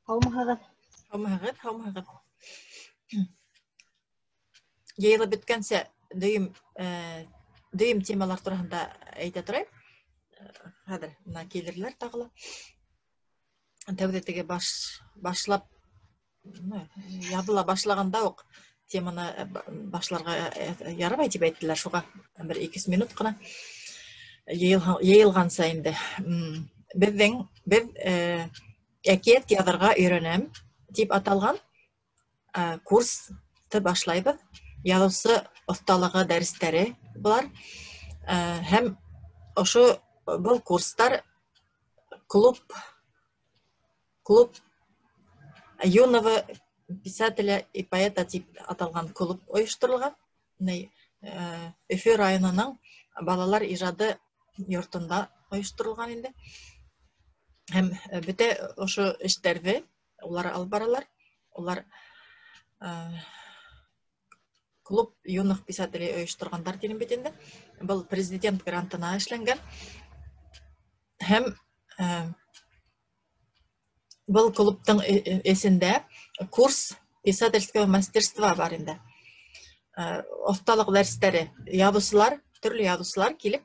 Һаумыһығыҙ. Һаумыһығыҙ, һаумыһығыҙ. Йыйылып бөткәнсә дөйөм темалар тураһында әйтә торайым. Хәҙер бына килерләр тағы ла. Тәүҙә теге башлап яҙыла башлағанда уҡ теманы башларға ярамай тип әйттеләр, шуға бер ике-өс минут ҡына йыйылғанса инде. Беҙ әкиәт яҙырға өйрәнәм тип аталған курсты башлайбыҙ. Яҙыусы оҫталығы дәрестәре былар. Һәм ошо был курстар клуб юного писателя и поэта тип аталған клуб ойошторолған. Өфө районының балалар ижады йортонда ойошторолған инде. Һәм бөтә ошо эштәрҙе улар алып баралар. Улар клуб юных писателей ойошторғандар тинем бит инде. Был президент грантына эшләнгән. Һәм был клубтың эсендә курс писательского мастерства бар инде. Оҫталыҡ дәрестәре, яҙыусылар, төрлө яҙыусылар килеп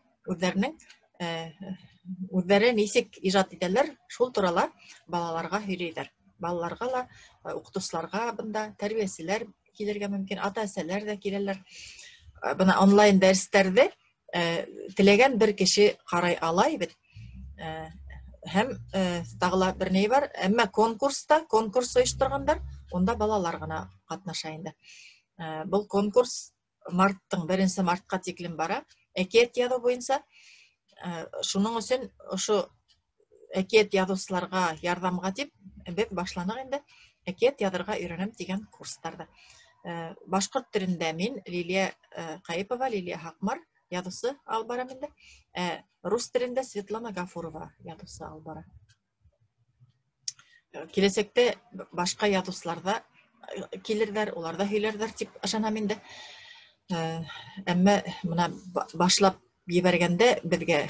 үҙҙәре нисек ижад итәләр, шул турала балаларға һөйләйҙәр. Балаларға ла, уҡытыусыларға бында тәрбиәселәр килергә мөмкин, ата-әсәләр ҙә киләләр. Бына онлайн дәрестәрҙе теләгән бер кеше ҡарай ала бит. Һәм тағы ла бер ни бар, әммә конкурс ойошторғандар, унда балалар ғына ҡатнаша инде. Был конкурс беренсе мартҡа тиклем бара, әкиәт яҙыу буйынса. Шуның өсөн ошо әкиәт яҙыусыларға ярҙамға тип беҙ башланыҡ инде әкиәт яҙырға өйрәнәм тигән курстарҙы. Башҡорт телендә мин Лилия Ҡайыпова, Лилия Һаҡмар яҙыусы алып барам инде. Рус телендә Светлана Гафурова яҙыусы алып бара. Киләсәктә башҡа яҙыусылар ҙа килерҙәр, улар ҙа һөйләрҙәр тип ышанам инде. Әммә бына башлап ебәргәндә беҙгә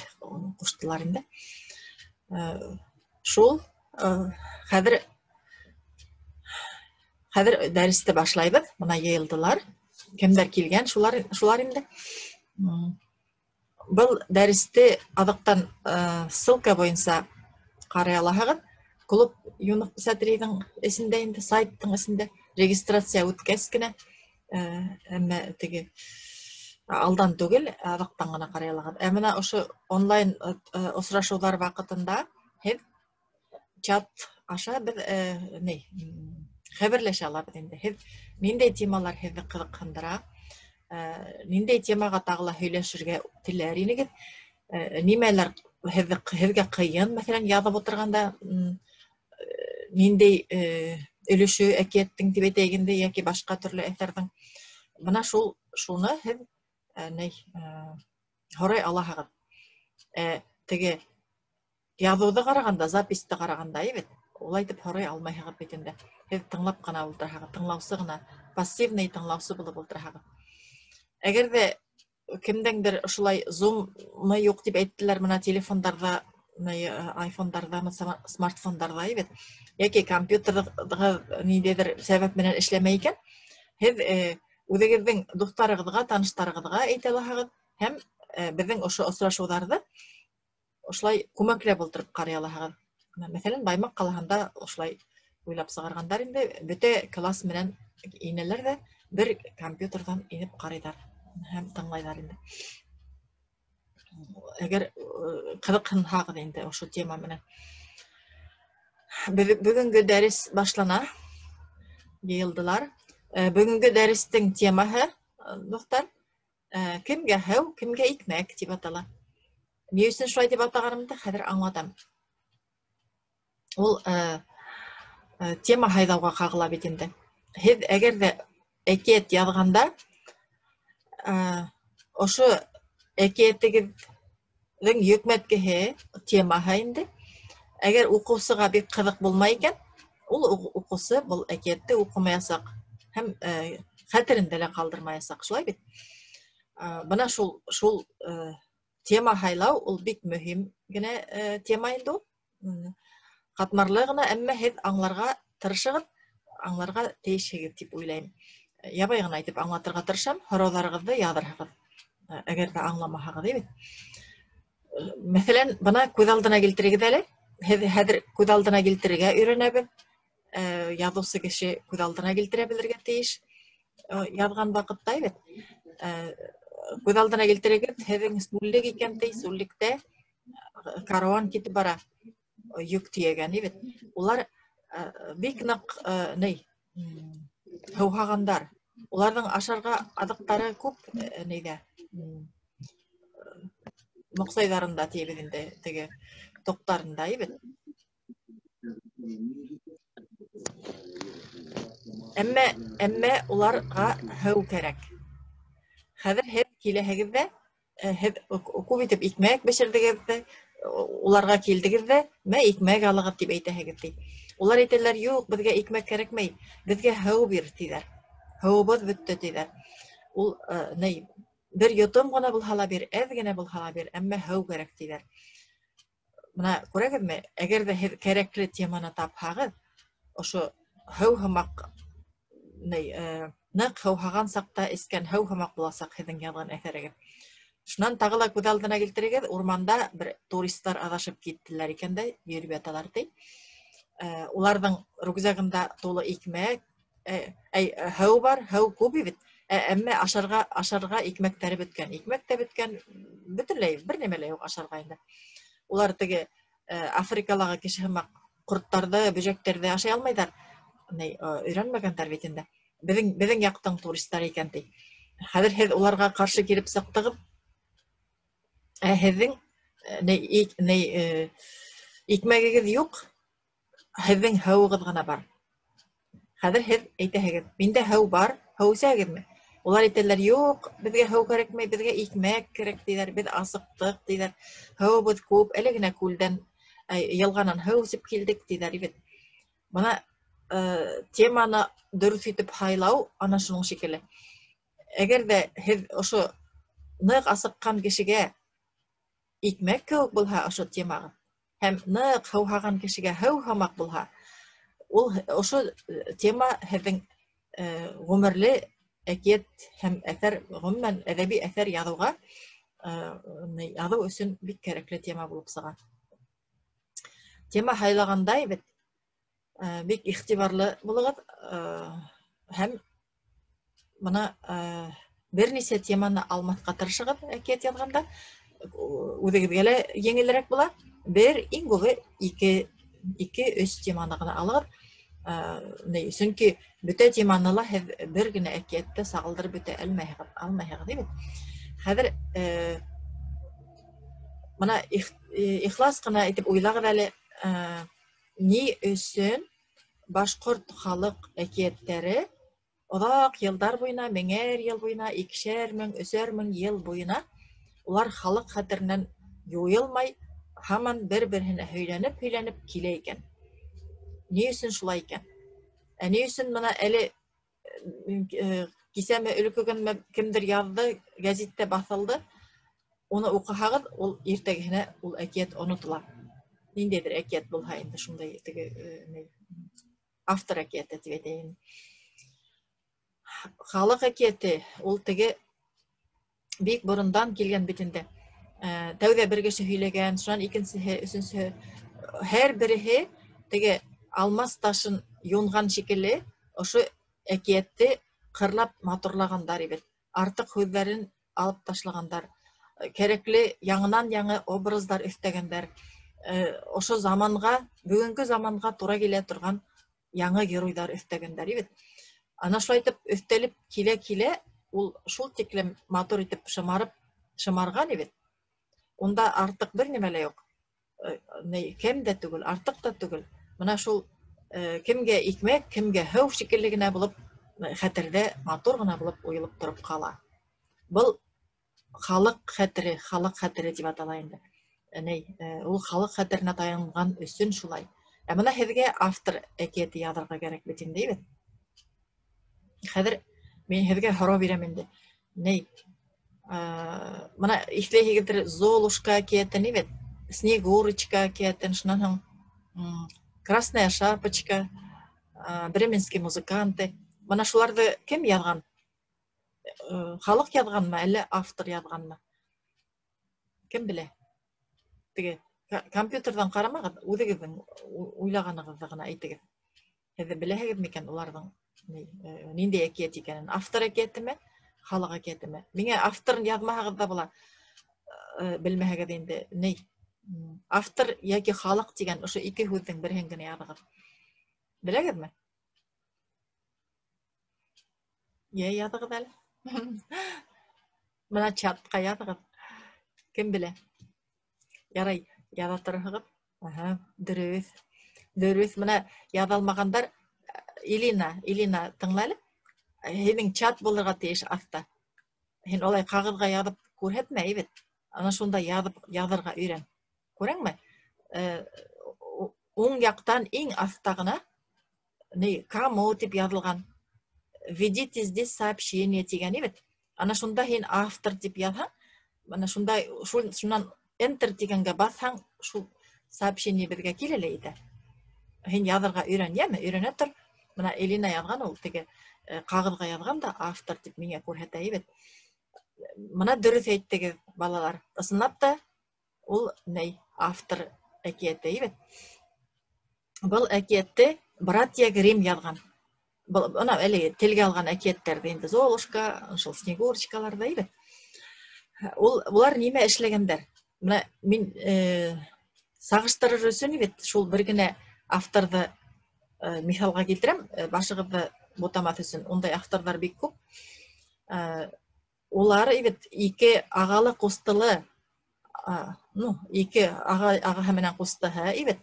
ҡуштылар инде. Шул, хәҙер дәресте башлайбыҙ. Бына йыйылдылар. Кемдәр килгән, шулар инде. Был дәресте аҙаҡтан ссылка буйынса ҡарай алаһығыҙ. Клуб юных писателейҙең эсендә инде, сайттың эсендә регистрация үткәс кенә, әммә теге алдан түгел, аҙаҡтан ғына ҡарай алаһығыҙ. Ә бына ошо онлайн осрашыуҙар ваҡытында һеҙ чат аша беҙ хәбәрләшә алабыҙ инде. Һеҙ ниндәй темалар һеҙҙе ҡыҙыҡһындыра, ниндәй темаға тағы ла һөйләшергә теләр инегеҙ, нимәләр һеҙгә ҡыйын, мәҫәлән, яҙып ултырғанда, ниндәй өлөшө әкиәттең тип әйтәйек инде, йәки башҡа төрлө әҫәрҙең. Бына шуны һеҙ һорай алаһығыҙ. Теге яҙыуҙы ҡарағанда, записьты ҡарағанда, әйбәт, улай итеп һорай алмайһығыҙ бит инде. Һеҙ тыңлап ҡына ултырһағыҙ, тыңлаусы ғына, пассивный тыңлаусы булып ултырһағыҙ. Әгәр ҙә кемдеңдер ошолай Zoom-ы юҡ тип әйттеләр, бына телефондарҙа, айфондарҙа, смартфондарҙа, әйбәт, йәки компьютерҙағы ниндәйҙер сәбәп менән эшләмәй икән, һеҙ үҙегеҙҙең дуҫтарығыҙға, таныштарығыҙға әйтә алаһығыҙ һәм беҙҙең ошо осрашыуҙарҙы ошолай күмәкләп ултырып ҡарай алаһығыҙ. Бына, мәҫәлән, Баймаҡ ҡалаһында ошолай уйлап сығарғандар инде, бөтә класс менән инәләр ҙә бер компьютерҙан инеп ҡарайҙар һәм тыңлайҙар инде. Әгәр ҡыҙыҡһынһағыҙ инде ошо тема менән. Бөгөнгө дәрес башлана. Йыйылдылар. Бөгөнгө дәрестең темаһы, дуҫтар, кемгә һыу, кемгә икмәк тип атала. Ни өсөн шулай тип атағанымды хәҙер аңлатам. Ул тема һайлауға ҡағыла бит инде. Һеҙ әгәр ҙә әкиәт яҙғанда, ошо әкиәтегеҙҙең йөкмәткеһе, темаһы инде. Әгәр уҡыусыға бик ҡыҙыҡ булмай икән, ул уҡыусы был әкиәтте уҡымаясаҡ һәм хәтерендә лә ҡалдырмаясаҡ, шулай бит? Бына шул тема һайлау ул бик мөһим генә тема инде ул. Ҡатмарлы ғына, әммә һеҙ аңларға тырышығыҙ, аңларға тейешһегеҙ тип уйлайым. Ябай ғына итеп аңлатырға тырышам, һорауҙарығыҙҙы яҙырһығыҙ, әгәр ҙә аңламаһағыҙ, бит. Мәҫәлән, бына күҙ алдына килтерегеҙ әле. Һеҙ хәҙер күҙ алдына килтерергә өйрәнәбеҙ. Яҙыусы кеше күҙ алдына килтерә белергә тейеш. Яҙған ваҡытта бит. Күҙ алдына килтерегеҙ, һеҙҙең сүллек икән ти, сүллектә каруан китеп бара, йөк тейәгән бит. Улар бик ныҡ һыуһағандар. Уларҙың ашарға аҙыҡтары күп нейҙә, моҡсайҙарында тейбеҙ инде, теге тоҡтарында бит. Әммә уларға һыу кәрәк. Хәҙер һеҙ киләһегеҙ ҙә, һеҙ күп итеп икмәк бешерҙегеҙ ҙә, уларға килдегеҙ ҙә, мә икмәк алығыҙ тип әйтәһегеҙ ти. Улар әйтәләр, юҡ, беҙгә икмәк кәрәкмәй, беҙгә һыу бир тиҙәр. Һыуыбыҙ бөттө тиҙәр. Ул ни, бер йотом ғына булһа ла бир, әҙ генә булһа ла бир, әммә һыу кәрәк тиҙәр. Бына күрәгеҙме, әгәр ҙә һеҙ кәрәкле теманы тапһағыҙ, ошо һыу һымаҡ, ни, ныҡ һыуһаған саҡта эскән һыу һымаҡ буласаҡ һеҙҙең яҙған әҫәрегеҙ. Шунан тағы ла күҙ алдына килтерегеҙ, урманда бер туристар аҙашып киттеләр икән дә, йөрөп яталар ти. Уларҙың рюкзагында тулы икмәк, һыу бар, һыу күп бит. Әммә ашарға икмәктәре бөткән, икмәк тә бөткән, бөтөнләй бер нәмә лә юҡ ашарға инде. Улар теге Африкалағы кеше һымаҡ ҡорттарҙы, бөжәктәрҙе ашай алмайҙар. Ни, өйрәнмәгәндәр бит инде. Беҙҙең яҡтың туристары икән ти. Хәҙер һеҙ уларға ҡаршы килеп сыҡтығыҙ. Ә һеҙҙең икмәгегеҙ юҡ, һеҙҙең һыуығыҙ ғына бар. Хәҙер һеҙ әйтәһегеҙ, миндә һыу бар, һыу эсәгеҙме? Улар әйтәләр, юҡ, беҙгә һыу кәрәкмәй, беҙгә икмәк кәрәк тиҙәр, беҙ асыҡтыҡ тиҙәр, һыуыбыҙ күп, әле генә күлдән, йылғанан һыу эсеп килдек тиҙәр бит. Бына теманы дөрөҫ итеп һайлау ана шуның шикелле. Әгәр ҙә һеҙ ошо ныҡ асыҡҡан кешегә икмәк кеүек булһа ошо темағыҙ, һәм ныҡ һыуһаған кешегә һыу һымаҡ булһа, ул ошо тема һеҙҙең ғүмерле әкиәт һәм әҫәр, ғөмүмән әҙәби әҫәр яҙыу өсөн бик кәрәкле тема булып сыға. Тема һайлағандай бит бик иғтибарлы булығыҙ, һәм бына бер нисә теманы алмаҫҡа тырышығыҙ әкиәт яҙғанда, үҙегеҙгә лә еңелерәк була. Бер, иң күбе ике, өс теманы ғына алығыҙ. Сөнки бөтә теманы ла һеҙ бер генә әкиәттә сағылдырып бөтә алмайһығыҙ, бит. Хәҙер бына ихлас ҡына итеп уйлағыҙ әле, ни өсөн башҡорт халыҡ әкиәттәре оҙаҡ йылдар буйына, меңәр йыл буйына, икешәр мең, өсәр мең йыл буйына улар халыҡ хәтеренән юйылмай, һаман бер-береһенә һөйләнеп-һөйләнеп килә икән. Ни өсөн шулай икән? Ә ни өсөн бына әле кисәме, өлкөгөнмө кемдер яҙҙы, гәзиттә баҫылды, уны уҡыһағыҙ, ул иртәгеһенә ул әкиәт онотола. Ниндәйҙер әкиәт булһа инде шундай теге, автор әкиәте тип әйтәйем. Халыҡ әкиәте ул теге бик борондан килгән бит инде. Тәүҙә бер кеше һөйләгән, шунан икенсеһе, өсөнсөһө, һәр береһе теге алмас ташын юнған шикелле ошо әкиәтте ҡырлап матурлағандар бит. Артыҡ һүҙҙәрен алып ташлағандар. Кәрәкле яңынан яңы образдар өҫтәгәндәр. Ошо заманға, бөгөнгө заманға тура килә торған яңы геройҙар өҫтәгәндәр бит. Ана шулай итеп өҫтәлеп килә-килә ул шул тиклем матур итеп шымарған бит. Унда артыҡ бер нимә лә юҡ. Кем дә түгел, артыҡ та түгел. Бына шул кемгә икмәк, кемгә һыу шикелле генә булып, хәтерҙә матур ғына булып уйылып тороп ҡала. Был халыҡ хәтере, халыҡ хәтере тип атала инде. Ул халыҡ хәтеренә таянған өсөн шулай. Ә бына һеҙгә автор әкиәте яҙырға кәрәк бит инде, бит. Хәҙер мин һеҙгә һорау бирәм инде. Бына иҫләйһегеҙҙер Золушка әкиәтен, бит? Снегурочка әкиәтен, шунан һуң, Красная шапочка, Бременские музыканты. Бына шуларҙы кем яҙған? Халыҡ яҙғанмы, әллә автор яҙғанмы? Кем белә? Теге компьютерҙан ҡарамағыҙ, үҙегеҙҙең уйлағанығыҙҙы ғына әйтегеҙ. Һеҙ беләһегеҙ микән уларҙың ниндәй әкиәт икәнен? Автор әкиәтеме, халыҡ әкиәтеме? Миңә авторын яҙмаһағыҙ ҙа була, белмәһәгеҙ инде. Ни? Автор йәки халыҡ тигән ошо ике һүҙҙең береһен генә яҙығыҙ. Беләгеҙме? Йә, яҙығыҙ әле. Бына чатҡа яҙығыҙ. Кем белә? Ярай, яҙа торһоғоҙ. Аһа, дөрөҫ. Дөрөҫ. Бына яҙа алмағандар, Илина, Илина, тыңла әле. Һинең чат булырға тейеш аҫта. Һин олай ҡағыҙға яҙып күрһәтмә, әйбәт. Ана шунда яҙып яҙырға өйрән. Күрәңме? Уң яҡтан иң аҫта ғына ни кому тип яҙылған. Введите здесь сообщение тигән бит. Ана шунда һин автор тип яҙһаң, бына шунда шунан enter тигәнгә баҫһаң, шул сообщение беҙгә килә лә итә. Һин яҙырға өйрән, йәме? Өйрәнә тор. Бына Элина яҙған ул теге ҡағыҙға яҙған да автор тип миңә күрһәтә бит. Бына дөрөҫ әйттегеҙ, балалар. Ысынлап та ул ней автор әкиәте бит. Был әкиәтте Братья Гримм яҙған. Был бына әле телгә алған әкиәттәрҙе инде Золушка, шул Снегурочкаларҙа бит. Ул улар нимә эшләгәндәр? Бына мин сағыштырыр өсөн бит шул бер генә авторҙы миҫалға килтерәм, башығыҙҙы бутамаҫ өсөн. Ундай авторҙар бик күп. Улар бит ике ағалы ҡустылы, ну, ике ағаһы менән ҡустыһы бит.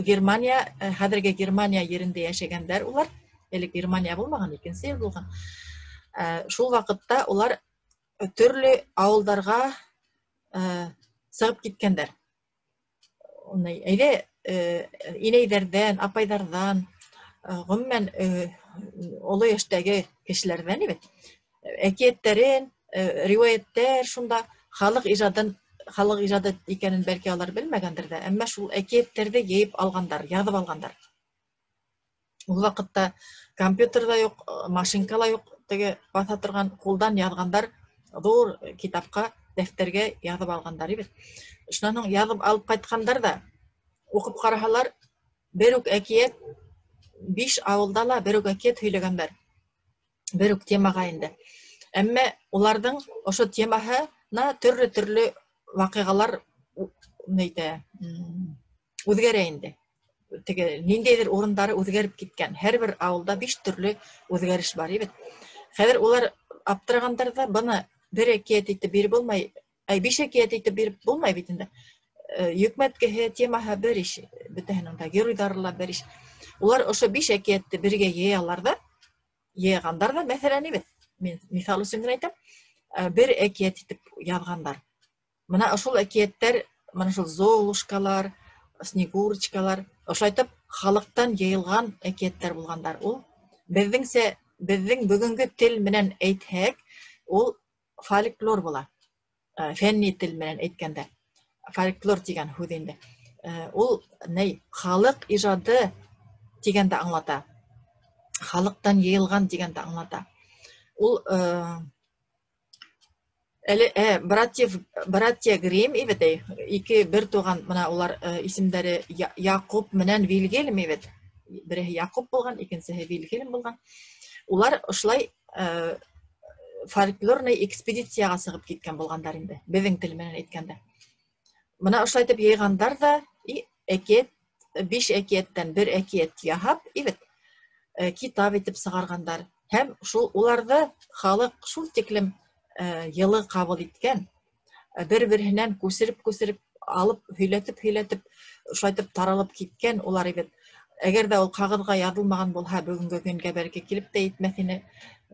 Германия, хәҙерге Германия ерендә йәшәгәндәр улар. Элек Германия булмаған, икенсе ил булған. Шул ваҡытта улар төрлө ауылдарға сығып киткәндәр. Әйҙә, инәйҙәрҙән, апайҙарҙан, ғөмүмән, оло йәштәге кешеләрҙән бит. Әкиәттәрен, риүәйәттәр шунда халыҡ ижадын, халыҡ ижады икәнен бәлки алар белмәгәндер ҙә, әммә шул әкиәттәрҙе йыйып алғандар, яҙып алғандар. Ул ваҡытта компьютер ҙа юҡ, машинка ла юҡ, теге баҫа торған ҡулдан яҙғандар, ҙур китапҡа, дәфтәргә яҙып алғандар бит. Шунан һуң яҙып алып ҡайтҡандар ҙа, уҡып ҡараһалар, бер үк әкиәт, 5 ауылда ла бер үк әкиәт һөйләгәндәр. Бер үк темаға инде. Әммә уларҙың ошо темаһына төрлө-төрлө ваҡиғалар үҙгәрә инде. Теге ниндәйҙер урындары үҙгәреп киткән. Һәр бер ауылда 5 төрлө үҙгәреш бар бит. Хәҙер улар аптырағандар ҙа, быны бер әкиәт итеп биреп булмай, ай, 5 әкиәт итеп биреп булмай бит инде. Йөкмәткеһе, темаһы бер иш, бөтәһенең дә геройҙары ла бер иш. Улар ошо 5 әкиәтте бергә йыялар ҙа, йыйғандар ҙа, мәҫәлән, бит, мин миҫал өсөн генә әйтәм, бер әкиәт итеп яҙғандар. Бына ошол әкиәттәр, бына шул Золушкалар, Снегурочкалар, ошайтып халыҡтан йыйылған әкиәттәр булғандар. Ул беҙҙеңсә, беҙҙең бөгөнгө тел менән әйтһәк, ул фольклор була. Фәнни тел менән әйткәндә, фольклор тигән һүҙ инде. Ул ни, халыҡ ижады тигәнде аңлата. Халыҡтан йыйылған тигәнде аңлата. Ул, әле, братья Гримм бит, ике бер туған, бына улар, исемдәре Яҡуп менән Вильгельм бит. Береһе Яҡуп булған, икенсеһе Вильгельм булған. Улар ошолай, фольклорный экспедицияға сығып киткән булғандар инде, беҙҙең тел менән әйткәндә. Бына ошолай итеп йыйғандар ҙа, и әкиәт, 5 әкиәттән бер әкиәт яһап, бит, китап итеп сығарғандар. Һәм шул уларҙы халыҡ шул тиклем, йылы ҡабул иткән, бер-береһенән күсереп-күсереп алып, һөйләтеп-һөйләтеп, шулай итеп таралып киткән улар бит. Әгәр ҙә ул ҡағыҙға яҙылмаған булһа, бөгөнгө көнгә бәлки килеп тә етмәҫ ине.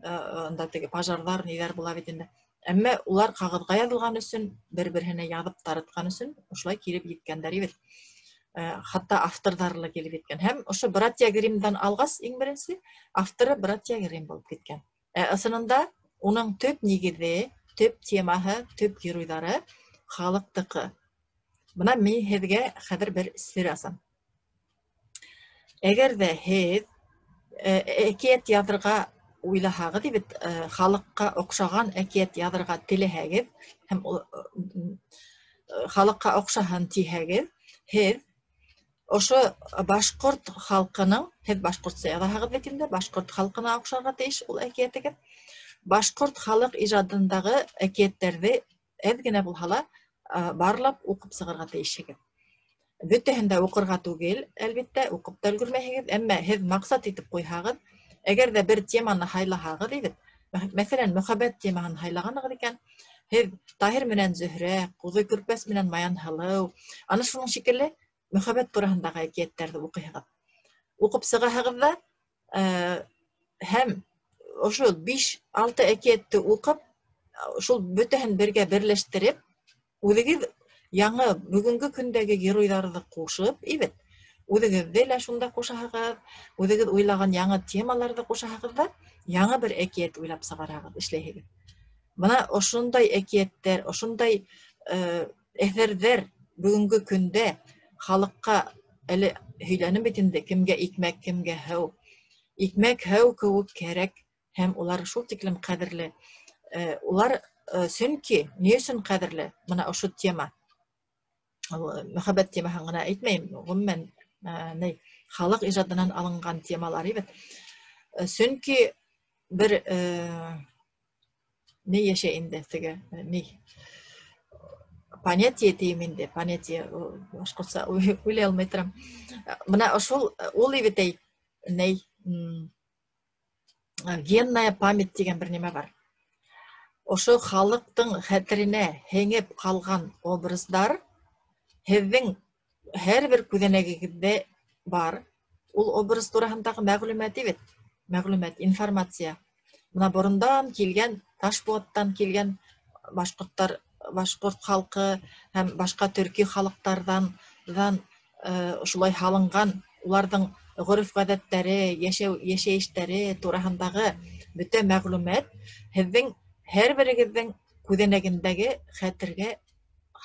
Унда теге пожарҙар, ниҙәр була бит инде. Әммә улар ҡағыҙға яҙылған өсөн, бер-береһенә яҙып таратҡан өсөн ошолай килеп еткәндәр бит. Хатта авторҙары ла килеп еткән. Һәм ошо Братья Гриммдан алғас, иң беренсе авторы Братья Гримм булып киткән. Ысынында уның төп нигеҙе, төп темаһы, төп геройҙары халыҡтыҡы. Бына мин һеҙгә хәҙер бер сер асам. Әгәр ҙә һеҙ әкиәт яҙырға уйлаһағыҙ бит, халыҡҡа оҡшаған әкиәт яҙырға теләһәгеҙ һәм халыҡҡа оҡшаһын тиһәгеҙ, һеҙ ошо башҡорт халҡының, һеҙ башҡортса яҙаһығыҙ бит инде, башҡорт халҡына оҡшарға тейеш ул әкиәтегеҙ. Башҡорт халыҡ ижадындағы әкиәттәрҙе әҙ генә булһа ла барлап уҡып сығырға тейешһегеҙ. Бөтәһен дә уҡырға түгел, әлбиттә, уҡып та өлгөрмәйһегеҙ, әммә һеҙ маҡсат итеп ҡуйһағыҙ, әгәр ҙә бер теманы һайлаһағыҙ бит, мәҫәлән, мөхәббәт темаһын һайлағанығыҙ икән, һеҙ Таһир менән Зөһрә, Ҡуҙы Көрпәс менән Маян Һылыу, ана шуның шикелле мөхәббәт тураһындағы әкиәттәрҙе уҡыйһығыҙ. Уҡып сығаһығыҙ ҙа, һәм ошо 5-6 әкиәтте уҡып, шул бөтәһен бергә берләштереп, үҙегеҙ яңы бөгөнгө көндәге геройҙарҙы ҡушып, ибет, үҙегеҙҙе лә шунда ҡушаһығыҙ, үҙегеҙ уйлаған яңы темаларҙы ҡушаһығыҙ ҙа, яңы бер әкиәт уйлап сығараһығыҙ, эшләйһегеҙ. Бына ошондай әкиәттәр, ошондай әҫәрҙәр бөгөнгө көндә халыҡҡа, әле һөйләнем бит инде, кемгә икмәк, кемгә һыу. Икмәк һыу кеүек кәрәк, һәм улар шул тиклем ҡәҙерле. Улар, сөнки ни өсөн ҡәҙерле? Бына ошо тема. Мөхәббәт темаһын ғына әйтмәйем, ғөмүмән, ни, халыҡ ижадынан алынған темалар бит. Сөнки бер ни йәшәй инде теге, ни понятие тием инде, понятие башҡортса уйлай алмай торам. Бына ошол ул бит әй, ни, генная память тигән бер нимә бар. Ошо халыҡтың хәтеренә һеңеп ҡалған образдар һеҙҙең һәр бер күҙәнәгегеҙҙә бар. Ул образ тураһындағы мәғлүмәт бит, мәғлүмәт, информация. Бына борондан килгән, таш быуаттан килгән башҡорттар, башҡорт халҡы һәм башҡа төрки халыҡтарҙан шулай һалынған, уларҙың ғөрөф-ғәҙәттәре, йәшәйештәре тураһындағы бөтә мәғлүмәт һеҙҙең һәр берегеҙҙең күҙәнәгендәге хәтергә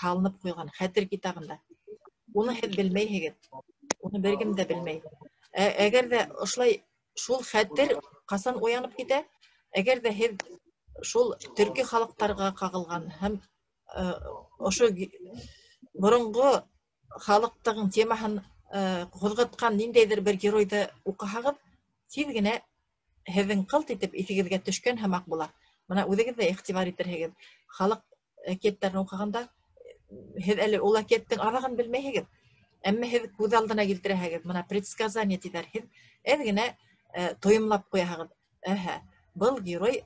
һалынып ҡуйған, хәтер китабында. Уны һеҙ белмәйһегеҙ, уны бер кем дә белмәй. Әгәр ҙә ошолай шул хәтер ҡасан уянып китә, әгәр ҙә һеҙ шул төрки халыҡтарға ҡағылған һәм ошо боронғо халыҡтың темаһын ҡуҙғатҡан ниндәйҙер бер геройҙы уҡыһағыҙ, тиҙ генә һеҙҙең ҡылт итеп иҫегеҙгә төшкән һымаҡ була. Бына үҙегеҙ ҙә иғтибар итерһегеҙ. Халыҡ әкиәттәрен уҡығанда һеҙ әле ул әкиәттең аҙағын белмәйһегеҙ, әммә һеҙ күҙ алдына килтерәһегеҙ. Бына предсказание тиҙәр. Һеҙ әҙ генә тойомлап ҡуяһығыҙ. Әһә, был герой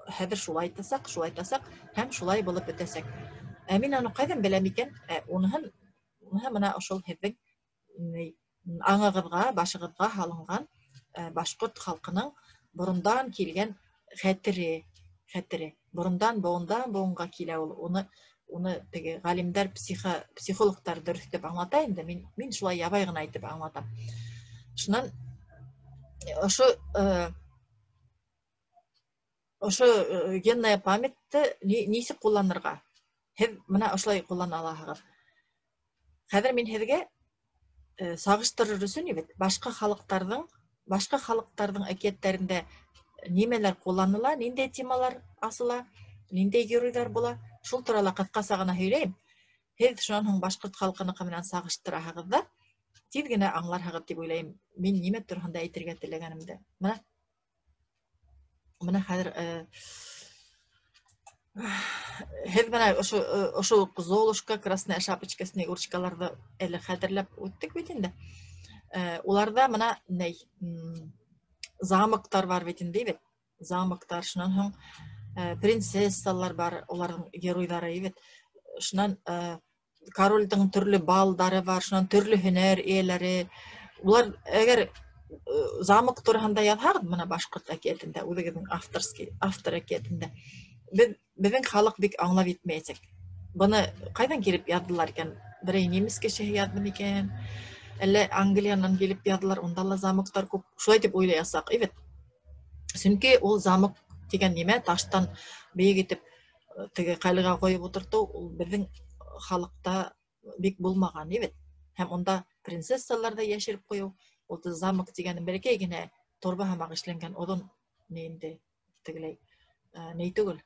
хәҙер шулай итәсәк, шулай итәсәк һәм шулай булып бөтәсәк. Ә мин уны ҡайҙан беләм икән? Ә уныһы бына ошол һеҙҙең аңығыҙға, башығыҙға һалынған башҡорт халҡының борондан килгән хәтере, хәтере. Борондан, быуындан быуынға килә ул. Уны теге ғалимдар, психологтар дөрөҫ тип аңлата инде. Мин шулай ябай ғына итеп аңлатам. Шунан ошо генная памятты нисек ҡулланырға? Һеҙ бына ошолай ҡуллана алаһығыҙ. Хәҙер мин һеҙгә сағыштырыр өсөн бит башҡа халыҡтарҙың әкиәттәрендә нимәләр ҡулланыла, ниндәй темалар асыла, ниндәй геройҙар була, шул турала ҡыҫҡаса ғына һөйләйем. Һеҙ шунан һуң башҡорт халҡыныҡы менән сағыштыраһығыҙ ҙа, тиҙ генә аңларһығыҙ тип уйлайым. Мин нимә тураһында әйтергә теләгәнемде. Бына хәҙер һеҙ бына ошо Золушка, Красная Шапочка, Снегурочкаларҙы әле хәтерләп үттек бит инде. Уларҙа бына ней, замоктар бар бит инде, бит. Замоктар, шунан һуң принцессалар бар, уларҙың геройҙары бит. Шунан корольдың төрлө балдары бар, шунан төрлө һөнәр эйәләре. Улар әгәр замок тураһында яҙһағыҙ, бына башҡорт әкиәтендә, үҙегеҙҙең авторский, автор әкиәтендә, беҙҙең халыҡ бик аңлап етмәйәсәк. Быны ҡайҙан килеп яҙҙылар икән? Берәй немец кешеһе яҙҙы микән? Әллә Англиянан килеп яҙҙылар, унда ла замоктар күп. Шулай тип уйлаясаҡ, эйбет. Сөнки ул замок тигән нимә таштан бейек итеп теге ҡайлыға ҡуйып ултыртыу, ул беҙҙең халыҡта бик булмаған, эйбет. Һәм унда принцессалар ҙа йәшереп ҡуйыу. Ул замок тигән бәләкәй генә торба һымаҡ эшләнгән оҙон ни инде, тегеләй ни түгел,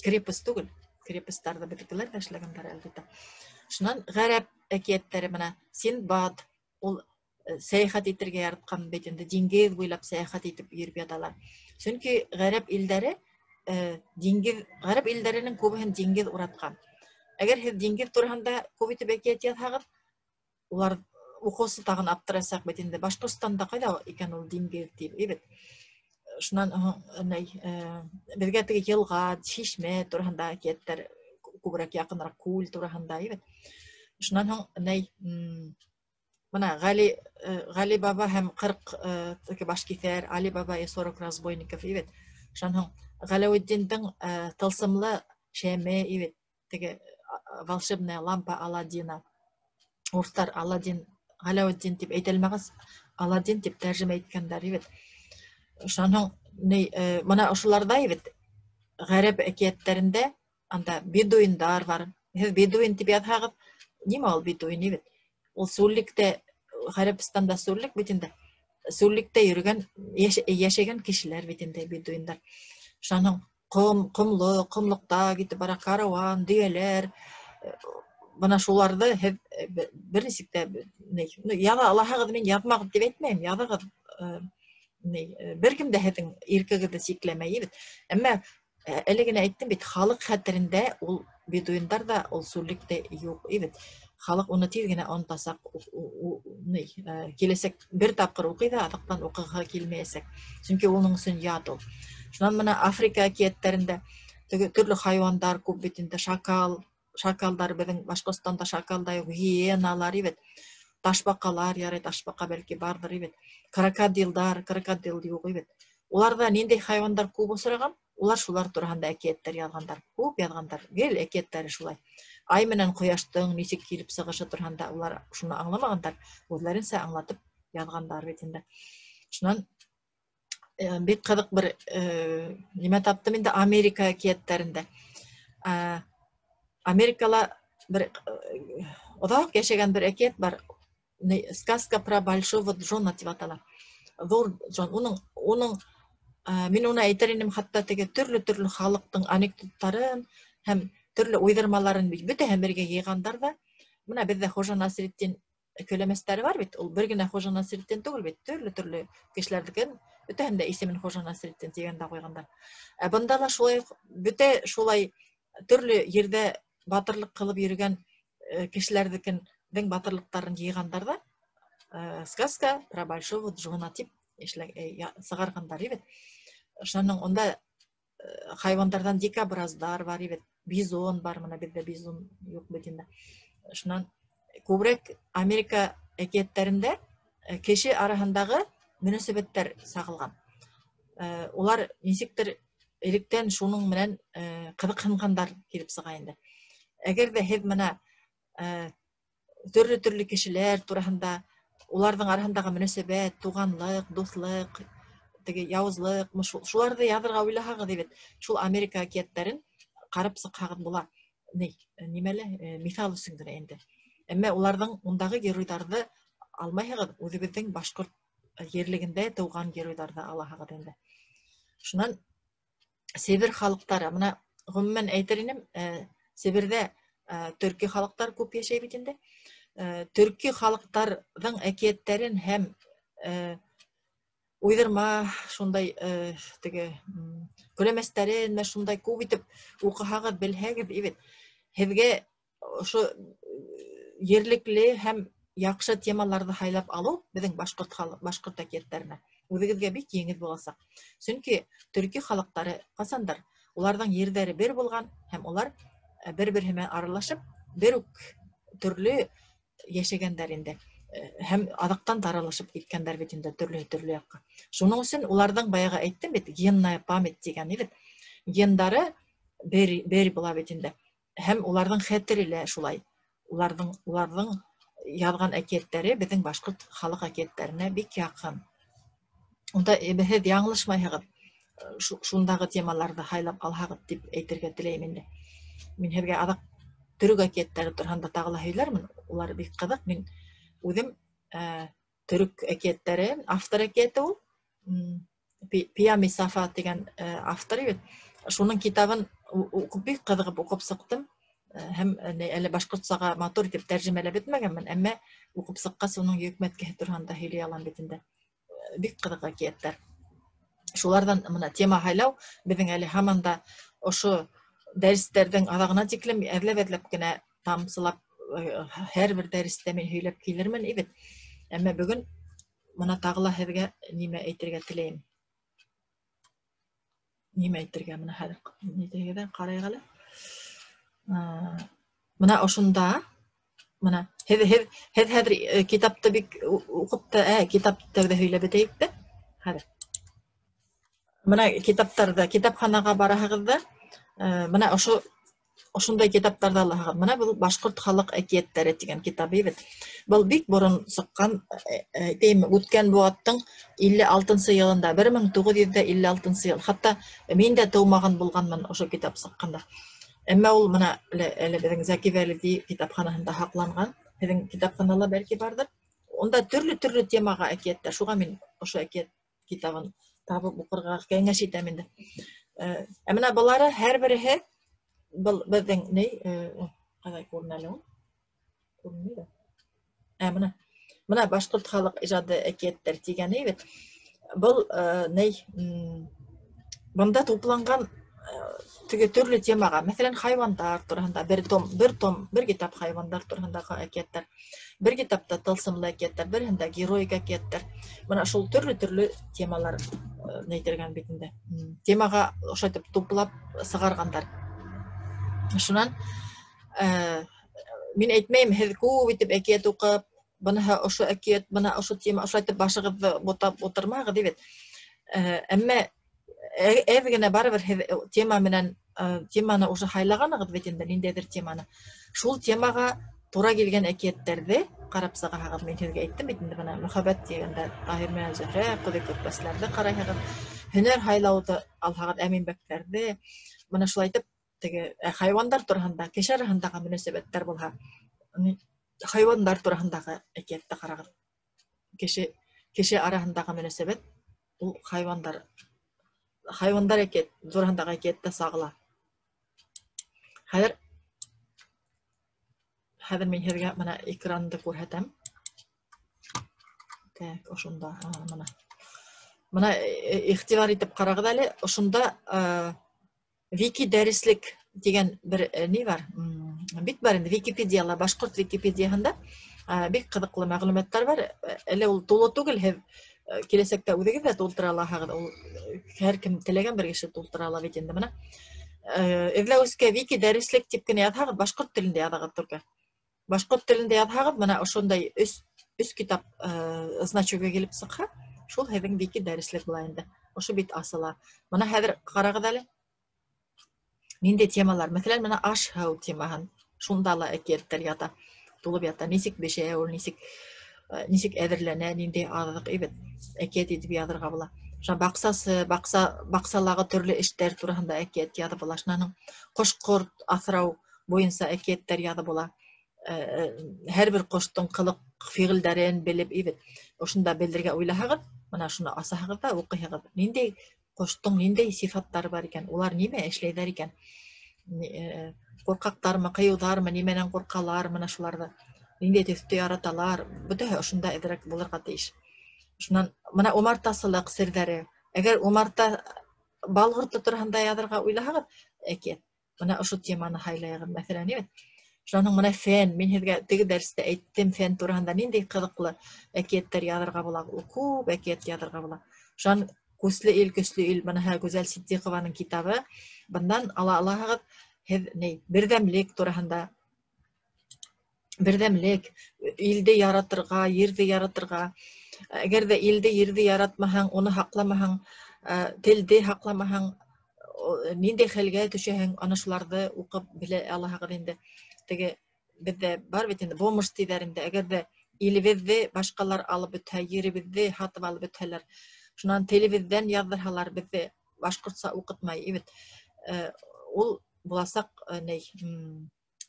крепость түгел. Крепостьтарҙы беҙҙекеләр ҙә эшләгәндәр, әлбиттә. Шунан ғәрәп әкиәттәре, бына Синдбад, ул сәйәхәт итергә яратҡан бит инде, диңгеҙ буйлап сәйәхәт итеп йөрөп яталар. Сөнки ғәрәп илдәре диңгеҙ, ғәрәп илдәренең күбеһен диңгеҙ уратҡан. Әгәр һеҙ диңгеҙ тураһында күп итеп әкиәт яҙһағыҙ, улар уҡыусы тағын аптырасаҡ бит инде. Башҡортостанда ҡайҙа икән ул диңгеҙ тип, бит. Шунан һуң беҙгә теге йылға, шишмә тураһында әкиәттәр күберәк яҡыныраҡ, күл тураһында, бит. Шунан һуң бына Ғали баба һәм 40 башкиҫәр, Али баба и 40 разбойников, бит. Шунан һуң Ғәләүетдиндең тылсымлы шәме, бит, теге волшебная лампа Аладдина. Урыҫтар Аладдин, Ғәләүетдин тип әйтелмәгәс, Аладдин тип тәржемә иткәндәр, бит. Шунан һуң бына ошоларҙа, бит, ғәрәп әкиәттәрендә анда бедуиндар бар. Һеҙ бедуин тип яҙһағыҙ, нимә ул бедуин, бит? Ул сүллектә, Ғәрәбстанда сүллек бит инде. Сүллектә йөрөгән, йәшәгән кешеләр бит инде бедуиндар. Шунан һуң ҡомло, ҡомлоҡта китеп бара карауан, дөйәләр. Бына шуларҙы һеҙ бер нисек тә яҙа алаһығыҙ, мин яҙмағыҙ тип әйтмәйем, яҙығыҙ. Бер кем дә һеҙҙең иркегеҙҙе сикләмәй бит. Әммә әле генә әйттем бит, халыҡ хәтерендә ул бедуиндар ҙа, ул сүллек тә юҡ бит. Халыҡ уны тиҙ генә онотасаҡ, киләсәк бер тапҡыр уҡый ҙа, аҙаҡтан уҡығыһы килмәйәсәк. Сөнки уның өсөн ят ул. Шунан бына Африка әкиәттәрендә теге төрлө хайуандар күп бит инде, шакал, шакалдар беҙҙең Башҡортостанда шакал да юҡ, гиеналар бит, ташбаҡалар, ярай ташбаҡа бәлки барҙыр бит, крокодилдар, крокодил юҡ бит. Уларҙа ниндәй хайуандар күп осраған, улар шулар тураһында әкиәттәр яҙғандар, күп яҙғандар, гел әкиәттәре шулай. Ай менән ҡояштың нисек килеп сығышы тураһында улар шуны аңламағандар, үҙҙәренсә аңлатып яҙғандар бит инде. Шунан бик ҡыҙыҡ бер нимә таптым инде Америка әкиәттәрендә. Америкала бер оҙаҡ йәшәгән бер әкиәт бар. Сказка про большого Джона тип атала. Ҙур Джон. Мин уны әйтер инем, хатта теге төрлө-төрлө халыҡтың анекдоттарын һәм төрлө уйҙырмаларын бөтәһен бергә йыйғандар ҙа. Бына беҙҙә Хужа Насретдин көләмәстәре бар бит. Ул бер генә Хужа Насретдин түгел бит, төрлө-төрлө кешеләрҙекен бөтәһен дә исемен Хужа Насретдин тигән дә ҡуйғандар. Ә бында ла шулай уҡ бөтә шулай төрлө ерҙә батырлыҡ ҡылып йөрөгән кешеләрҙекенең батырлыҡтарын йыйғандар ҙа, сказка про большого Джона тип сығарғандар бит. Шуның унда хайуандарҙан дикобраздар бар бит, бизон бар, бына беҙҙә бизон юҡ бит инде. Шунан күберәк Америка әкиәттәрендә кеше араһындағы мөнәсәбәттәр сағылған. Улар нисектер электән шуның менән ҡыҙыҡһынғандар килеп сыға инде. Әгәр ҙә һеҙ бына төрлө-төрлө кешеләр тураһында, уларҙың араһындағы мөнәсәбәт, туғанлыҡ, дуҫлыҡ, теге яуызлыҡ, шуларҙы яҙырға уйлаһағыҙ бит, шул Америка әкиәттәрен ҡарап сыҡһағыҙ була. Нимәле, миҫал өсөн генә инде. Әммә уларҙың ундағы геройҙарҙы алмайһығыҙ, үҙебеҙҙең башҡорт ерлегендә тыуған геройҙарҙы алаһығыҙ инде. Шунан Себер халыҡтары, бына ғөмүмән әйтер инем, Себерҙә төрки халыҡтар күп йәшәй бит инде. Төрки халыҡтарҙың әкиәттәрен һәм уйҙырма шундай теге көләмәстәрен менә шундай күп итеп уҡыһағыҙ, белһәгеҙ бит, һеҙгә ошо ерлекле һәм яҡшы темаларҙы һайлап алыу беҙҙең башҡорт халыҡ, башҡорт әкиәттәренә үҙегеҙгә бик еңел буласаҡ. Сөнки төрки халыҡтары ҡасандыр уларҙың ерҙәре бер булған һәм улар бер-береһе менән аралашып, бер үк төрлө йәшәгәндәр инде. Һәм аҙаҡтан таралышып киткәндәр бит инде төрлө-төрлө яҡҡа. Шуның өсөн уларҙың баяғы әйттем бит, генная память тигән бит. Гендары бер була бит инде. Һәм уларҙың хәтере лә шулай. Уларҙың яҙған әкиәттәре беҙҙең башҡорт халыҡ әкиәттәренә бик яҡын. Унда һеҙ яңылышмайһығыҙ, шундағы темаларҙы һайлап алһағыҙ тип әйтергә теләйем инде. Мин һеҙгә аҙаҡ төрөк әкиәттәре тураһында тағы ла һөйләрмен. Улар бик ҡыҙыҡ. Мин үҙем Төрөк әкиәттәре, автор әкиәте ул. Пиями Сафа тигән автор бит. Шуның китабын уҡып, бик ҡыҙығып уҡып сыҡтым. Һәм әле башҡортсаға матур итеп тәржемәләп бөтмәгәнмен, әммә уҡып сыҡҡас уның йөкмәткеһе тураһында һөйләй алам бит инде. Бик ҡыҙыҡ әкиәттәр. Шуларҙан мына тема һайлау беҙҙең әле һаман да ошо дәрестәрҙең аҙағына тиклем әҙләп-әҙләп кенә тамсылап һәр бер дәрестә мин һөйләп килермен бит. Әммә бөгөн мына тағы ла һеҙгә нимә әйтергә теләйем. Нимә әйтергә мына хәҙер нитәгеҙ ҡарайыҡ әле. Мына ошонда мына һеҙ хәҙер китапты бик уҡып та, китапты тәүҙә һөйләп бөтәйек тә. Хәҙер. Мына китаптарҙы китапханаға бараһығыҙ ҙа, мына ошондай китаптарҙы алаһығыҙ. Мына был башҡорт халыҡ әкиәттәре тигән китап бит. Был бик борон сыҡҡан, әйтәйем, үткән быуаттың 56-нсы йылында, 1956 йыл. Хатта мин дә тыумаған булғанмын ошо китап сыҡҡанда. Әммә ул мына әле беҙҙең Зәки Вәлиди китапханаһында һаҡланған. Һеҙҙең китапханала бәлки барҙыр. Унда төрлө-төрлө темаға әкиәттәр. Шуға мин ошо әкиәт китабын табып уҡырға кәңәш итәм инде. Ә мына былары һәр береһе был беҙҙең ни, ҡалай күренә әле ул? Күренмәй ҙә. Мына. Мына башҡорт халыҡ ижады әкиәттәр тигәне бит. Был ни, бында тупланған теге төрлө темаға, мәҫәлән, хайуандар тураһында бер том, бер китап хайуандар тураһындағы әкиәттәр, бер китапта тылсымлы әкиәттәр, береһендә героик әкиәттәр. Мына шул төрлө-төрлө темалар нәйтелгән бит инде. Темаға ошо итеп туплап сығарғандар. Шунан мин әйтмәйем, һеҙ күп итеп әкиәт уҡып, быныһы ошо әкиәт, бына ошо тема, ошо итеп башығыҙҙы бутап ултырмағыҙ бит. Әммә әҙ генә барыбер һеҙ тема менән, теманы уже һайлағанығыҙ бит инде, ниндәйҙер теманы. Шул темаға тура килгән әкиәттәрҙе ҡарап сығаһығыҙ. Мин һеҙгә әйттем бит инде, бына мөхәббәт тигәндә Таһир менән Зөһрә, Ҡоҙай Көтбәсләрҙе ҡарайһығыҙ, һөнәр һайлауҙы алһағыҙ, Әминбәктәрҙе, бына шулай итеп теге хайуандар тураһында, кеше араһындағы мөнәсәбәттәр булһа, хайуандар тураһындағы әкиәтте ҡарағыҙ. Кеше араһындағы мөнәсәбәт ул хайуандар әкиәт тураһындағы әкиәттә сағыла. Хәҙер мин һеҙгә мына экранды күрһәтәм. Так, ошонда, мына. Мына иғтибар итеп ҡарағыҙ әле, ошонда Вики дәреслек тигән бер ни бар? Бит бар инде Википедияла, башҡорт Википедияһында бик ҡыҙыҡлы мәғлүмәттәр бар. Әле ул тулы түгел, һеҙ киләсәктә үҙегеҙ ҙә тултыра алаһығыҙ. Ул һәр кем теләгән бер кеше тултыра ала бит инде мына. Эҙләүескә Вики дәреслек тип кенә яҙһағыҙ, башҡорт телендә яҙығыҙ только. Башҡорт телендә яҙһағыҙ, мына ошондай өс китап значогы килеп сыҡһа, шул һеҙҙең Вики дәреслек була инде. Ошо бит асыла. Мына хәҙер ҡарағыҙ әле. Ниндәй темалар? Мәҫәлән, мына аш-һыу темаһын. Шунда ла әкиәттәр ята, тулып ята. Нисек бешә ул, нисек әҙерләнә, ниндәй аҙыҡ бит әкиәт итеп яҙырға була. Шунан баҡсалағы төрлө эштәр тураһында әкиәт яҙып була. Шунан ҡош-ҡорт аҫрау буйынса әкиәттәр яҙып була. Һәр бер ҡоштоң ҡылыҡ фиғелдәрен белеп бит. Ошонда белергә уйлаһағыҙ, мына шуны асаһығыҙ ҙа уҡыйһығыҙ. Ниндәй ҡоштоң ниндәй сифаттары бар икән, улар нимә эшләйҙәр икән? Ҡурҡаҡтармы, ҡыйыуҙармы, нимәнән ҡурҡалар, мына шуларҙы. Ниндәй төҫтө яраталар, бөтәһе ошонда әҙерәк булырға тейеш. Шунан мына умартасылыҡ серҙәре. Әгәр умарта бал ҡорто тураһында яҙырға уйлаһағыҙ, әкиәт, мына ошо теманы һайлайығыҙ, мәҫәлән, бит. Шунан мына фән, мин һеҙгә теге дәрестә әйттем, фән тураһында ниндәй ҡыҙыҡлы әкиәттәр яҙырға була, ул күп әкиәт яҙырға була. Шунан Күсле ил, көслө ил, мына Гүзәл Ситдиҡованың китабы. Бынан ала алаһығыҙ һеҙ ни, берҙәмлек тураһында, берҙәмлек, илде яратырға, ерҙе яратырға. Әгәр ҙә илде, ерҙе яратмаһаң, уны һаҡламаһаң, телде һаҡламаһаң, ниндәй хәлгә төшәһең, ана шуларҙы уҡып белә алаһығыҙ инде. Теге беҙҙә бар бит инде бомж тиҙәр инде. Әгәр ҙә илебеҙҙе башҡалар алып бөтһә, еребеҙҙе һатып алып бөтһәләр, шунан телебеҙҙән яҙҙырһалар, беҙҙе башҡортса уҡытмай бит. Ул буласаҡ, ни,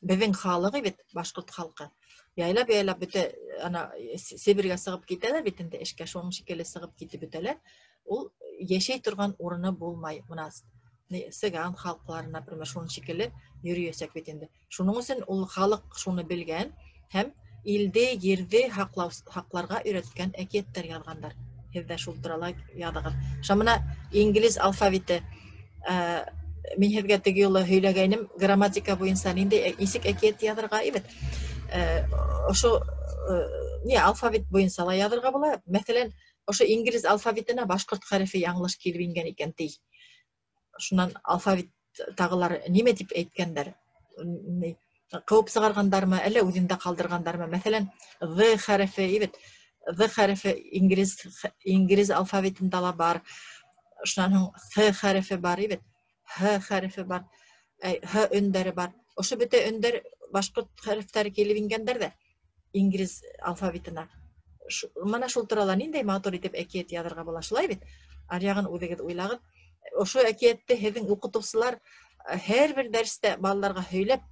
беҙҙең халыҡ бит, башҡорт халҡы. Яйлап-яйлап бөтә ана Себергә сығып китәләр бит инде эшкә, шуның шикелле сығып китеп бөтәләр. Ул йәшәй торған урыны булмай. Мына цыган халыҡлары, например, шуның шикелле йөрөйәсәк бит инде. Шуның өсөн ул халыҡ шуны белгән һәм илде, ерҙе һаҡларға өйрәткән әкиәттәр яҙғандар. Һеҙ ҙә шул турала яҙығыҙ. Ша мына инглиз алфавиты. Мин һеҙгә теге юлы һөйләгәйнем, грамматика буйынса ниндәй нисек әкиәт яҙырға бит. Ошо не алфавит буйынса ла яҙырға була. Мәҫәлән, ошо инглиз алфавитына башҡорт хәрефе яңылыш килеп ингән икән ти. Шунан алфавит тағылар нимә тип әйткәндәр? Ҡыуып сығарғандармы, әллә үҙендә ҡалдырғандармы? Мәҫәлән, Ҙ хәрефе бит. Ҙ хәрефе инглиз алфавитында ла бар. Шунан һуң Th хәрефе бар бит. Һ хәрефе бар. Һ өндәре бар. Ошо бөтә өндәр башҡорт хәрефтәре килеп ингәндәр ҙә инглиз алфавитына. Мына шул турала ниндәй матур итеп әкиәт яҙырға була, шулай бит? Аръяғын үҙегеҙ уйлағыҙ. Ошо әкиәтте һеҙҙең уҡытыусылар һәр бер дәрестә балаларға һөйләп,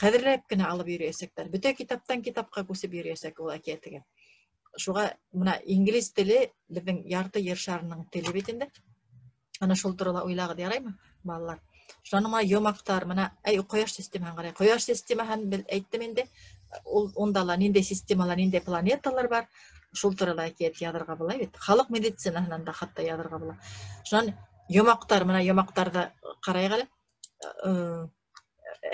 ҡәҙерләп кенә алып йөрөйәсәктәр. Бөтә китаптан китапҡа күсеп йөрөйәсәк ул әкиәтегә. Шуға мына инглиз теле беҙҙең ярты ер шарының теле бит инде. Ана шул турала уйлағыҙ, яраймы, балалар? Шунан мына йомаҡтар, мына әй ҡояш системаһын ҡарай. Ҡояш системаһын беҙ әйттем инде. Ул унда ла ниндәй системалар, ниндәй планеталар бар, шул турала әкиәт яҙырға була бит. Халыҡ медицинаһынан да хатта яҙырға була. Шунан йомаҡтар, мына йомаҡтарҙы ҡарайыҡ әле.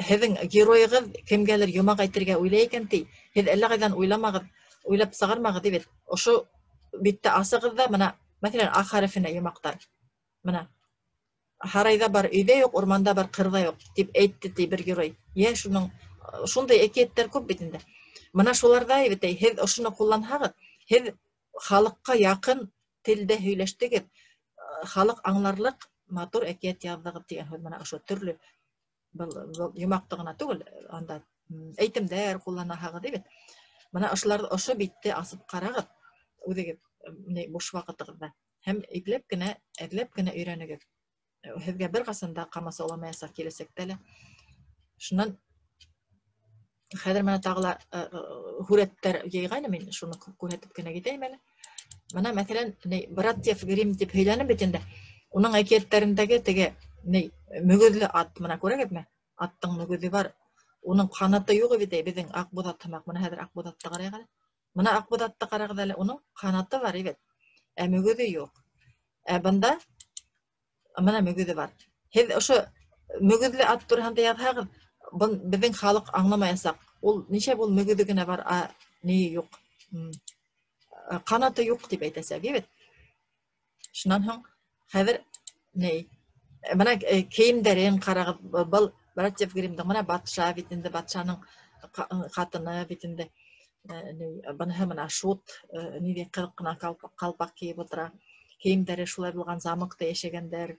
Һеҙҙең геройығыҙ кемгәлер йомаҡ әйтергә уйлай икән ти. Һеҙ әллә ҡайҙан уйламағыҙ, уйлап сығармағыҙ бит. Ошо битте асығыҙ ҙа, мына, мәҫәлән, А хәрефенә йомаҡтар. Мына һарайҙа бар, өйҙә юҡ, урманда бар, ҡырҙа юҡ, тип әйтте ти бер герой. Йә, шуның шундай әкиәттәр күп бит инде. Мына шуларҙа бит, һеҙ ошоно ҡулланһағыҙ, һеҙ халыҡҡа яҡын телдә һөйләштегеҙ, халыҡ аңларлыҡ матур әкиәт яҙҙығыҙ тигән һүҙ. Мына ошо төрлө был йомаҡты ғына түгел, анда әйтемдәр ҡулланаһығыҙ бит. Мына ошоларҙы ошо битте асып ҡарағыҙ үҙегеҙ буш ваҡытығыҙҙа һәм ипләп кенә, әҙләп кенә өйрәнегеҙ. Һеҙгә бер ҡасан да ҡамасауламаясаҡ киләсәктә лә. Шунан хәҙер мына тағы ла һүрәттәр йыйғайным мин, шуны күрһәтеп кенә китәйем әле. Мына мәҫәлән, Братьев Гримм тип һөйләнем бит инде. Уның әкиәттәрендәге теге мөгөҙлө ат, мына күрәгеҙме? Аттың мөгөҙө бар. Уның ҡанаты юҡ бит, беҙҙең Аҡбуҙат һымаҡ. Мына хәҙер Аҡбуҙатты ҡарайыҡ әле. Мына Аҡбуҙатты ҡарағыҙ әле, уның ҡанаты бар бит, ә мөгөҙө юҡ. Ә бында мына мөгөҙө бар. Һеҙ ошо мөгөҙлө ат тураһында яҙһағыҙ, беҙҙең халыҡ аңламаясаҡ. Ул нисә ул мөгөҙө генә бар, ә ни юҡ. Ҡанаты юҡ тип әйтәсәк, бит. Шунан һуң хәҙер мына кейемдәрен ҡарағыҙ, был Братьев Гриммдың мына батша бит инде, батшаның ҡатыны бит инде. Быныһы мына шут, ниндәй ҡыҙыҡ ҡына ҡалпаҡ кейеп ултыра. Кейемдәре шулай булған, замокта йәшәгәндәр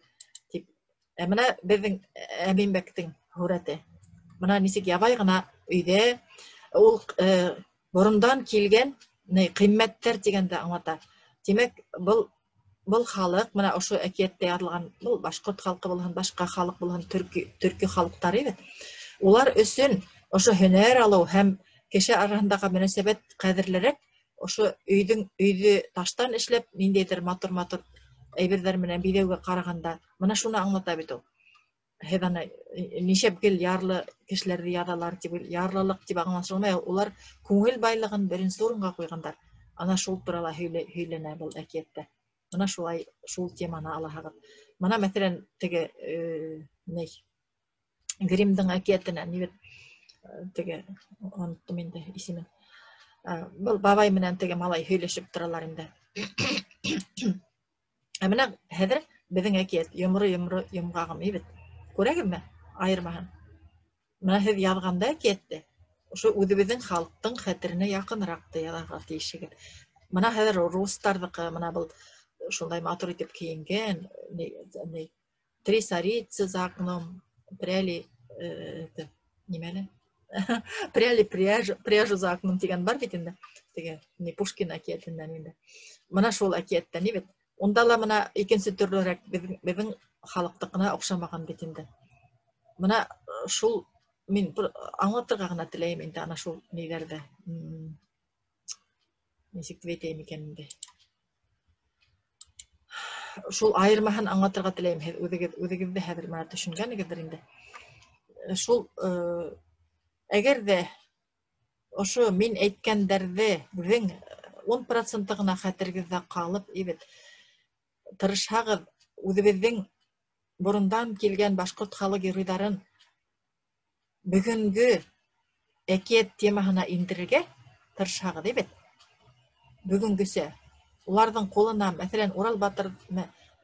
тип. Ә мына беҙҙең Әминбәктең һүрәте. Мына нисек ябай ғына өйҙә ул борондан килгән ҡиммәттәр тигәнде аңлата. Тимәк, был халыҡ мына ошо әкиәттә яҙылған, был башҡорт халҡы булһын, башҡа халыҡ булһын, төрки халыҡтары бит. Улар өсөн ошо һөнәр алыу һәм кеше араһындағы мөнәсәбәт ҡәҙерлерәк. Ошо өйҙө таштан эшләп, ниндәйҙер матур-матур әйберҙәр менән биҙәүгә ҡарағанда, мына шуны аңлата бит ул. Һеҙ аны нисәп гел ярлы кешеләрҙе яҙалар тип, ярлылыҡ тип аңлашылмай, улар күңел байлығын беренсе урынға ҡуйғандар. Ана шул турала һөйләнә был әкиәттә. Мына шулай шул теманы алаһығыҙ. Мына мәҫәлән, теге Гриммдың әкиәтенә ни бит, теге оноттом инде исемен. Был бабай менән теге малай һөйләшеп торалар инде. Ә мына хәҙер беҙҙең әкиәт йомро-йомро йомғағым бит. Күрәгеҙме айырмаһын? Мына һеҙ яҙғанда әкиәтте ошо үҙебеҙҙең халыҡтың хәтеренә яҡыныраҡты яҙырға тейешһегеҙ. Мына хәҙер рустарҙыҡы, мына был шундай матур итеп кейенгән, три царицы за окном, пряли это, нимә әле? Пряли пряжу за окном тигән бар бит инде. Теге, не, Пушкин әкиәтенән инде. Мына шул әкиәттән бит. Унда ла мына икенсе төрлөрәк беҙҙең халыҡтыҡына оҡшамаған бит инде. Мына шул Мин аңлатырға ғына теләйем инде ана шул ниҙәрҙе. Нисек тип әйтәйем икән инде. Шул айырмаһын аңлатырға теләйем. Һеҙ үҙегеҙ ҙә хәҙер мына төшөнгәнегеҙҙер инде. Шул әгәр ҙә ошо мин әйткәндәрҙең 10% ғына хәтерегеҙҙә ҡалып, ибет, тырышһағыҙ, үҙебеҙҙең борондан килгән башҡорт халыҡ геройҙарын бөгөнгө әкиәт темаһына индерергә тырышһағыҙ, ибет, бөгөнгөсә уларҙың ҡулына, мәҫәлән, Урал батыр,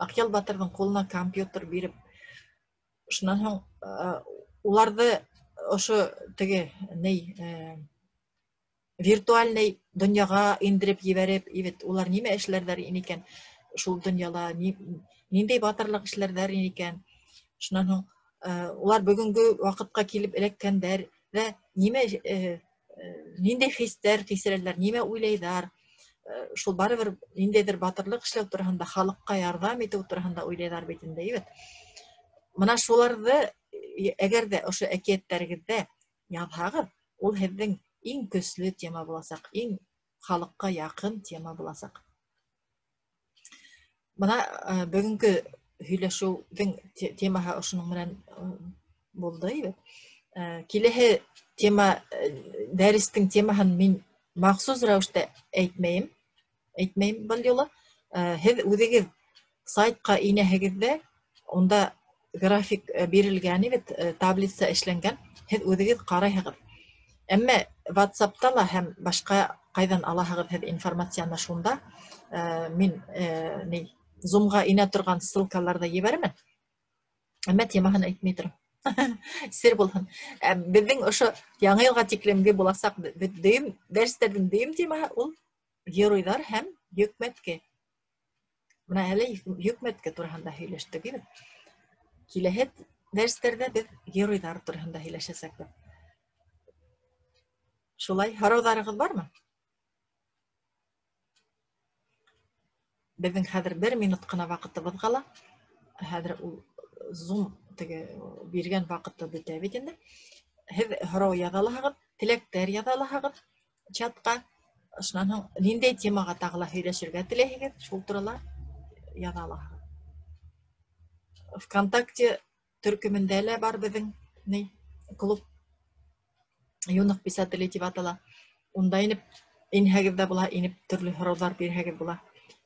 Аҡъял батырҙың ҡулына компьютер биреп, шунан һуң уларҙы ошо теге ней виртуальный донъяға индереп ебәреп, ибет, улар нимә эшләрҙәр ине икән шул донъяла, ниндәй батырлыҡ эшләрҙәр ине икән. Шунан һуң улар бөгөнгө ваҡытҡа килеп эләккәндәр ҙә нимә, ниндәй хистәр кисерәләр, нимә уйлайҙар, шул барыбер ниндәйҙер батырлыҡ эшләү тураһында, халыҡҡа ярҙам итеү тураһында уйлайҙар бит инде, ибет. Мына шуларҙы әгәр ҙә ошо әкиәттәрегеҙҙә яҙһағыҙ, ул һеҙҙең иң көслө тема буласаҡ, иң халыҡҡа яҡын тема буласаҡ. Бына бөгөнгө һөйләшеүҙең темаһы ошоноң менән булды, ибет. Киләһе тема, дәрестең темаһын мин махсус рәүештә әйтмәйем был юлы. Һеҙ үҙегеҙ сайтҡа инәһегеҙ ҙә, унда график бирелгән, ибет, таблица эшләнгән, һеҙ үҙегеҙ ҡарайһығыҙ. Әммә WhatsApp-та ла һәм башҡа ҡайҙан алаһығыҙ һеҙ информацияны, шунда мин Zoom-ға инә торған ссылкаларҙы ебәрәмен. Әммә темаһын әйтмәй торам. Сер булһын. Беҙҙең ошо яңы йылға тиклемге буласаҡ дөйөм дәрестәрҙең дөйөм темаһы ул геройҙар һәм йөкмәтке. Бына әле йөкмәтке тураһында һөйләштек, бит. Киләһе дәрестәрҙә беҙ геройҙар тураһында һөйләшәсәкбеҙ. Шулай, һорауҙарығыҙ бармы? Беҙҙең хәҙер 1 минут ҡына ваҡытыбыҙ ҡала. Хәҙер ул Zoom теге биргән ваҡыты бөтә бит инде. Һеҙ һорау яҙа алаһығыҙ, теләктәр яҙа алаһығыҙ чатҡа. Шунан һуң ниндәй темаға тағы ла һөйләшергә теләйһегеҙ, шул турала яҙа алаһығыҙ. ВКонтакте төркөмөндә лә бар беҙҙең ни клуб юных писателей тип атала. Унда инеп инһәгеҙ ҙә була, инеп төрлө һорауҙар бирһәгеҙ була.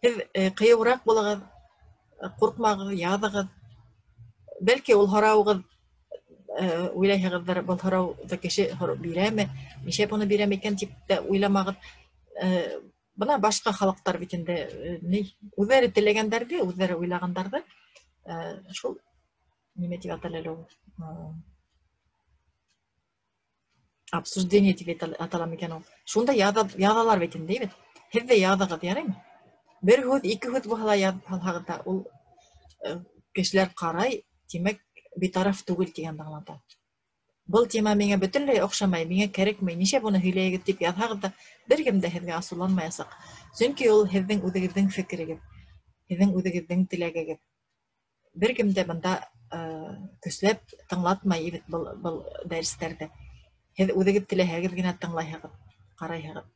Һеҙ ҡыйыуыраҡ булығыҙ, ҡурҡмағыҙ, яҙығыҙ. Бәлки ул һорауығыҙ, уйлайһығыҙҙыр, был һорауҙы кеше бирәме, нишләп уны бирәме икән тип тә уйламағыҙ. Бына башҡа халыҡтар бит инде, ни, үҙҙәре теләгәндәрҙе, үҙҙәре уйлағандарҙы, шул нимә тип атала әле ул? Обсуждение тип атала микән ул? Шунда яҙалар бит инде, бит. Һеҙ ҙә яҙығыҙ, яраймы? Бер һүҙ, ике һүҙ булһа ла яҙып һалһағыҙ ҙа, ул кешеләр ҡарай, тимәк, битараф түгел тигәнде аңлата. Был тема миңә бөтөнләй оҡшамай, миңә кәрәкмәй, нишләп уны һөйләйегеҙ тип яҙһағыҙ ҙа, бер кем дә һеҙгә асыуланмаясаҡ. Сөнки ул һеҙҙең үҙегеҙҙең фекерегеҙ, һеҙҙең үҙегеҙҙең теләгегеҙ. Бер кем дә бында көсләп тыңлатмай бит был дәрестәрҙе. Һеҙ үҙегеҙ теләһәгеҙ генә тыңлайһығыҙ, ҡарайһығыҙ.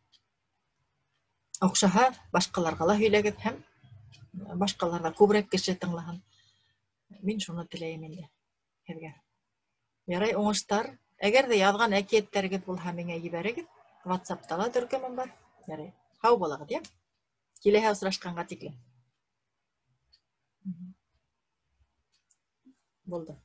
Оҡшаһа, башҡаларға ла һөйләгеҙ һәм башҡалар ҙа күберәк кеше тыңлаһын. Мин шуны теләйем инде һеҙгә. Ярай, уңыштар. Әгәр ҙә яҙған әкиәттәрегеҙ булһа, миңә ебәрегеҙ. WhatsApp-та ла төркөмөм бар. Ярай. Һау булығыҙ, йә? Киләһе осрашҡанға тиклем. Булды.